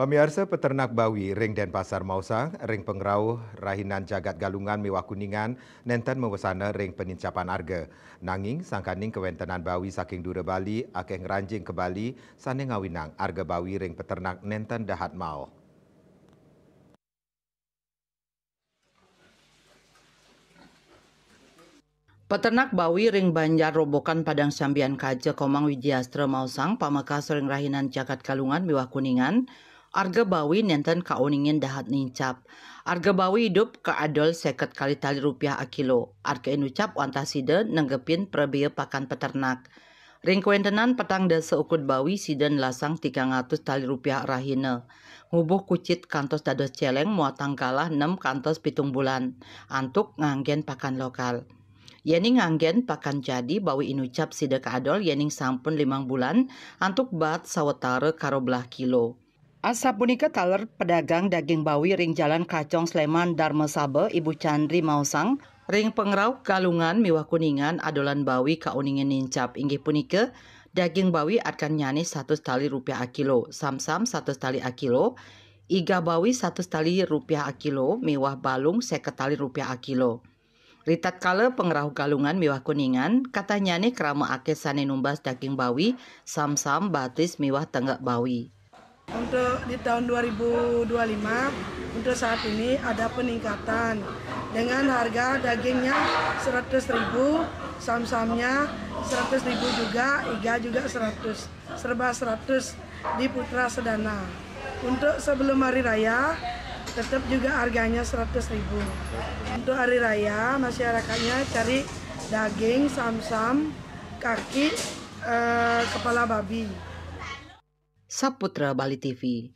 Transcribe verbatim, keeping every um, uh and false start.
Pamiarsa, peternak bawi ring Denpasar maosang, ring pangrauh rahinan jagat Galungan miwah Kuningan nenten mawesana ring panincapan arga. Nanging sangkaning kawentenan bawi saking dura Bali akeh ngranjing ka Bali, sane ngawinang arga bawi ring peternak nenten dahat mauh. Peternak bawi ring Banjar Robokan Padang Sambian Kaja Komang Widiastra maosang pamekas ring rahinan jagat Galungan miwah Kuningan, arga bawi nenten kauningin dahat nincap. Arga bawi idup kaadol seket kalih tali rupiah akilo. Arga inucap wantah sida nenggepin prabea pakan peternak. Ring kawentenan petang dasa ukud bawi sida nelasang tigang atus tali rupiah rahina. Ngubuh kucit kantos dados celeng muatang galah nem kantos pitung bulan, antuk nganggen pakan lokal. Yening nganggen pakan jadi, bawi inucap sida kaadol yening sampun limang bulan, antuk baat sawatara karo belah kilo. Asapunika taler pedagang daging bawi ring Jalan Kacong Sleman Darmasaba, Ibu Chandri maosang, ring pangrauh Galungan miwah Kuningan adolan bawi kauningin nincap, inggih punika daging bawi argannyane satus tali rupiah akilo, samsam satus tali akilo, iga bawi satus tali rupiah akilo, miwah balung seket tali rupiah akilo. Ritatkala pangrauh Galungan miwah Kuningan, katahnyane krama akeh sane numbas daging bawi, samsam, batis miwah tenggek bawi. Untuk di tahun dua ribu dua puluh lima, untuk saat ini ada peningkatan dengan harga dagingnya seratus ribu, samsamnya seratus ribu juga, iga juga seratus, serba seratus di Putra Sedana. Untuk sebelum hari raya, tetap juga harganya seratus ribu. Untuk hari raya, masyarakatnya cari daging, samsam, kaki, eh, kepala babi. Saputra Bali T V.